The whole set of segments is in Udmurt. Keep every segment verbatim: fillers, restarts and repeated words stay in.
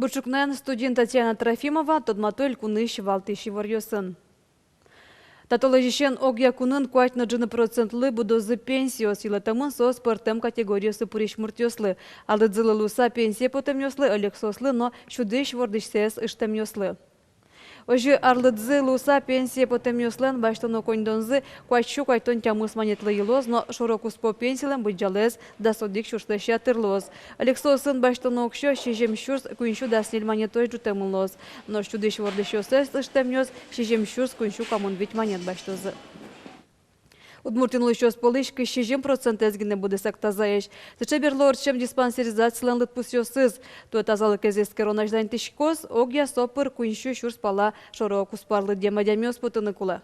Бур ӵукнаен! Студиын Татьяна Трофимова. Тодмато элькунысь валтӥсь иворъёсын. Та толэзьысен огъя кунын куать но ӝыны процентлы будозы пенсиос. Йылэтэмын соос пӧртэм категориосы пырись муртъёслы. Арлыдзылы луыса пенсие потэмъёслы, ӧлексоослы но сюдӥсь вордӥсьсэс ыштэмъёслы. Озьы арлыдзы луыса пенсие потэмъёслэн басьтоно коньдонзы куать сю куатьтон тямыс манетлы йылоз, но шоро-куспо пенсилэн быдӟалаез дас одӥг сюрслэсь ятыр луоз. Ӧлексоосын басьтоно уксё сизьым сюрс куинь сю дас ньыль манетозь ӝутэмын луоз. Нош сюдӥсь вордӥсьёссэс ыштэмъёс сизьым сюрс куинь сю куамын вить манет басьтозы. Удмуртиын улӥсьёс пӧлысь кызь сизьым процентэз гинэ быдэсак тазаесь. Сыӵе берло ортчем диспансеризацилэн лыдпусъёсыз. Туэ тазалыкез эскерон азьланьтӥськоз, огъя со пыр куинь сю сюрс пала шоро-куспо арлыдъем адямиос потыны кулэ.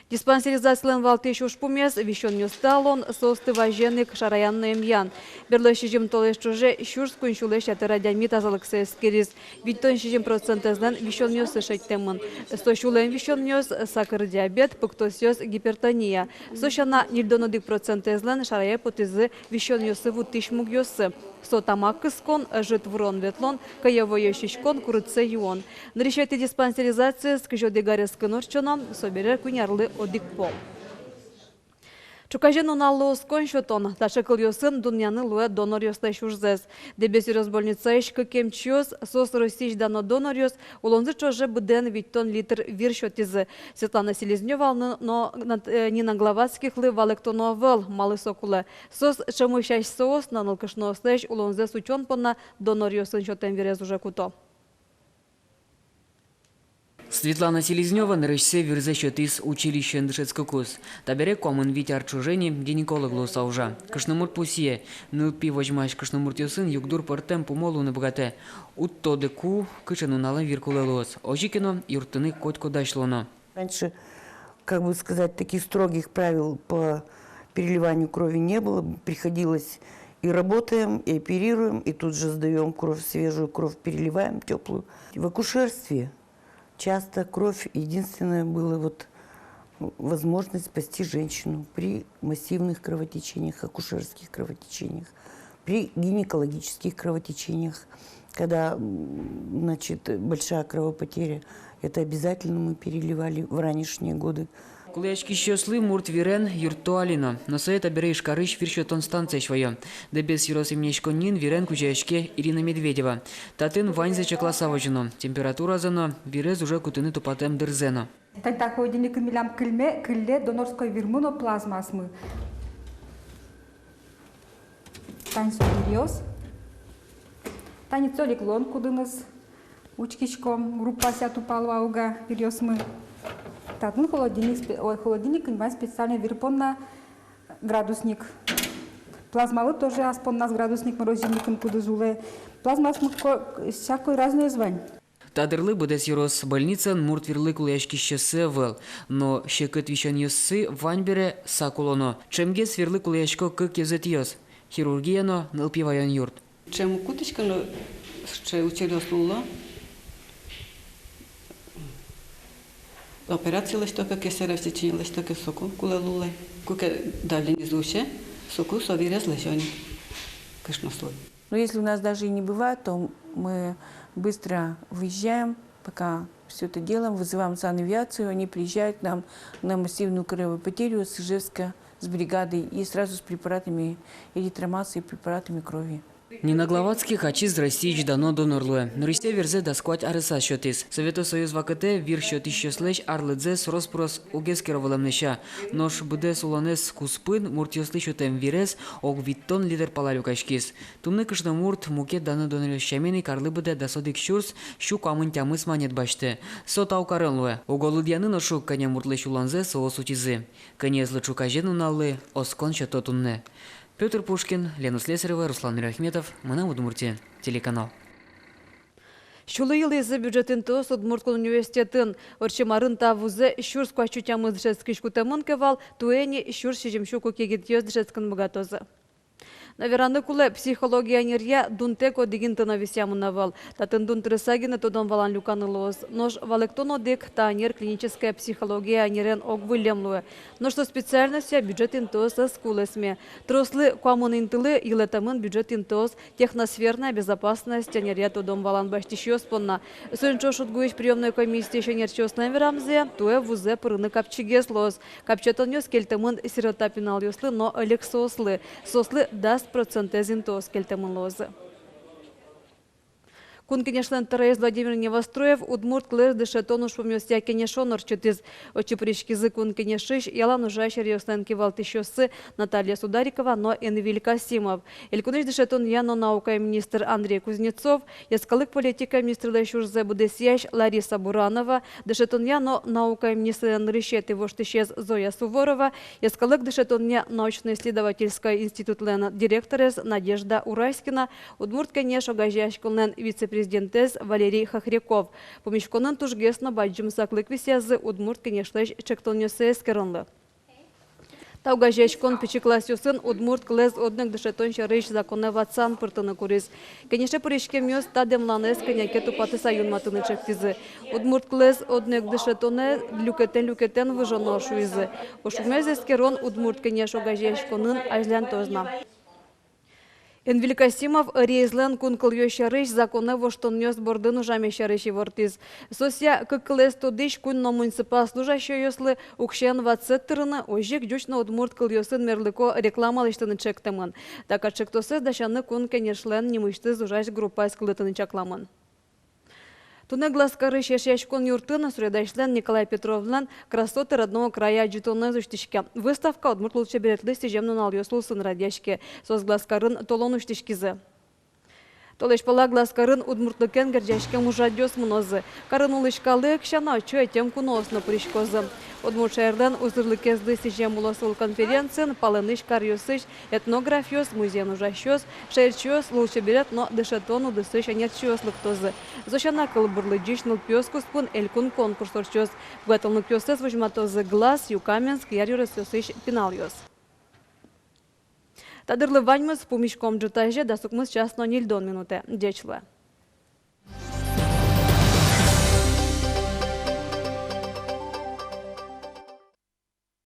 Диспансеризацилэн валтӥсь ужпумез — висёнъёсты алон, соосты вазен ик шараян но эмъян. Берло сизьым толэзь ӵоже сюрс куинь сюлэсь ятыр адями тазалыксэ эскериз. Витьтон сизьым процентэзлэн висёнъёссы шедьтэмын. Со сюлэм висёнъёс, сакыр диабет, пыктосъёс, гипертония. Со сяна, ньыльдон одӥг процентэзлэн шарае потӥзы висёнъёссы вуттӥсь мугъёссы. Со тамак кыскон, ӧжыт вурон-ветлон, кӧя вӧё сиськон, курытсэ юон. Нырысетӥ диспансеризациез кызь одӥг арескын ортчоно, собере куинь арлы одӥг пол. Ӵуказе нуналлы оскон сётон — таӵе кылъёсын дунъяны луэ доноръёслэсь ужзэс. Дэбес ёрос больницаысь кык эмчиос, соос Россиысь дано доноръёс, улонзы ӵоже быдэн витьтон литр вир сётӥзы. Светлана Селезнёвалы но Нат-, э, Нина Главатскихлы валэктоно ӧвӧл, малы со кулэ. Соос, ӵемысь асьсэос но нылкышноослэсь улонзэс утён понна, доноръёсын сётэм вирез уже куто. Светлана Селезнёва нырысьсэ вирзэ сётӥз училищеын дышетскыкуз. Табере куамын вить ар ӵоже ни гинеколог луыса ужа. Кышномурт пусъе: нылпи возьмась кышномуртъёсын югдур пӧртэм пумо луыны быгатэ. Уд тоды, ку, кыӵе нуналэ вир кулэ луоз. Озьы ке но, юрттыны котьку дась луоно. Раньше, как бы сказать, таких строгих правил по переливанию крови не было. Приходилось: и работаем, и оперируем, и тут же сдаём кровь, свежую кровь переливаем, тёплую. В акушерстве часто кровь — единственное было вот возможность спасти женщину при массивных кровотечениях, акушерских кровотечениях, при гинекологических кровотечениях. Когда, м, значит, большая кровопотеря, это обязательно мы переливали в ранешние годы. Кулэяськисьёслы мурт вирен юртто али но. Но сое табере Ижкарысь вир сётон станциысь ваё. Дэбес ёрос эмъяськонниын вирен кузёяське Ирина Медведева. Татын ваньзэ чакласа возёно: температуразэ но, вирез уже кутыны тупатэм дырзэ но. Тани та холодильникын милям кылме, кылле донорской вирмы но плазмаосмы. Тани со виръёс. Тани цолик луон, кудыныз учкиськом, группаося тупало-а, уг-а виръёсмы. Татын холодильник спе-, ой, холодильникын вань специальный вир понна градусник. Плазмалы тоже ас понназ градусник морозильникын, кудӥз улэ. Плазмаосмы ко-, всякой разноез вань. Та дырлы быдэс ёрос больницаын мурт вирлы кулэяськисьёссы ӧвӧл, но секыт висёнъёссы вань бере сак улоно. Ӵемгес вирлы кулэясько кык ёзэтъёс: хирургия но нылпи ваён юрт. Ӵем уг кутӥськы но, сыӵе учыръёс луыло. Операция лэсьто ке, кесарево сечение лэсьто ке, соку кулэ луылэ. Куке давлениез усе, соку со вирез лэзё ни кышнослы. Но если у нас даже и не бывает, то мы быстро выезжаем, пока всё это делаем, вызываем санавиацию, они приезжают к нам на массивную кровопотерю с Ижевска, с бригадой и сразу с препаратами эритромаса и препаратами крови. Нина Главатских ачиз Россиысь дано донор луэ. Нырысьсэ вирзэ дас куать аресаз сётӥз. Совето Союз вакытэ вир сётӥсьёслэсь арлыдзэс рос-прос уг эскеро вылэм ни шуса. Нош быдэс улонэз куспын муртъёслы сётэм вирез ог витьтон литр пала люкаськиз. Туннэ кышномурт мукет дано доноръёс сямен ик арлы быдэ дас одӥг сюрс сю куамын тямыс манет басьтэ. Со тау карон луэ. Уго лыдъяны но шуг, кӧня муртлэсь улонзэ соос утизы. Кӧняезлы ӵуказе нуналлы оскон сёто туннэ. Пётр Пушкин, Лена Слесарева, Руслан Нуриахметов, «Мынам Удмуртие» телеканал. Сюлы йылӥзы бюджет интыос Удмурт кун университетын. Ортчем арын та вузэ сюрс куать сю тямыс дышетскись кутэмын ке вал, туэ ини сюрс сизьым сю куке егитъёс дышетскыны быгатозы. Но вераны кулэ, психология ӧнеръя дунтэк одӥг инты но висъямын ӧвӧл. Татын дун тырыса гинэ тодон-валан люканы луоз. Нош валэктон одӥг: та ӧнер клиническая психология ӧнерен ог выллем луэ. Нош со специальностья бюджет интыос ӧз кулэсме. Трослы куамын интылы йылэтэмын бюджет интыос техносферная безопасность ӧнеръя тодон-валан басьтӥсьёс понна. Соин ӵош УдГУысь приёмной комиссиысь ӧнерчиослэн верамзыя, туэ вузэ пырыны капчигес луоз. Капчиятонъёс кельтэмын сирота пиналъёслы но ӧлексоослы. Соослы дас процентэз интыос кельтэмын луозы. Кун Кенешлэн тӧроез Владимир Невоструев удмурт кылэз дышетон ужпумъёсъя кенешон ортчытӥз. Отчы пыриськизы Кун Кенешысь ялан ужась ёрослэн кивалтӥсьёссы Наталья Сударикова но Энвиль Касимов, элькунысь дышетонъя но наукая министр Андрей Кузнецов, йӧскалык политикая министрлэсь ужзэ быдэсъясь Лариса Буранова, дышетонъя но наукая министрлэн нырысетӥ воштӥсез Зоя Суворова, йӧскалык дышетонъя научно-исследовательской институтлэн директорез Надежда Ураськина, Удмурт Кенеш огазеяськонлэн вице-президентэз Валерий Хохряков. Пумиськонын тужгес но бадӟым саклык висъязы Удмурт Кенешлэсь ӵектонъёссэ эскеронлы. Та огазеяськон пичи классъёсын удмурт кылэз одно ик дышетон сярысь законэ ватсан пыртыны куриз. Кенеше пыриськемъёс та дэмланэз кӧня ке тупатыса юнматыны ӵектӥзы. Удмурт кылэз одно ик дышетонэ люкетэн-люкетэн выжоно, шуизы. Ужпумез эскерон Удмурт Кенеш огазеяськонын азьлантоз на. Энвиль Касимов ӧриезлэн кун кылъёс сярысь законэ воштонъёс бордын ужамез сярысь ивортӥз. Сосъя кык кылэз тодӥсь кун но муниципал служащойёслы уксёен ватсэт тырыны, озьы ик ӟуч но удмурт кылъёсын мерлыко реклама лэсьтыны ӵектэмын. Та кат ӵектосэз дасяны Кун Кенешлэн нимысьтыз ужась группаез кылдытыны чакламын. Туннэ Глазкарысь Эшъяськон юртын суредасьлэн Николай Петровлэн «Красоты родного края» адӟытонэз усьтӥське. Выставка удмурт лулчеберетлы сӥзем нуналъёс улсын радъяське. Соос Глазкарын толон усьтӥськизы. Толэзь пала Глазкарын удмуртлыкен герӟаськем ужрадъёс мынозы. Карын улӥсь калык сяна, отчы ӧтем куноос но пыриськозы. Удмурт шаерлэн узырлыкезлы сӥзем улосвыл конференциын палэнысь каръёсысь этнографъёс, музейын ужасьёс, шаерчиос, лулчеберет но дышетон удысысь ӧнерчиос лыктозы. Со сяна, кылбур лыдӟись нылпиос куспын элькун конкурс ортчоз. Быгатонлыкъёссэс возьматозы Глаз, Юкаменск, Яр ёросъёсысь пиналъёс. Та дырлы ваньмыз. Пумиськом ӝытазе дас укмыс час но ньыльдон минутэ. Ӟеч луэ.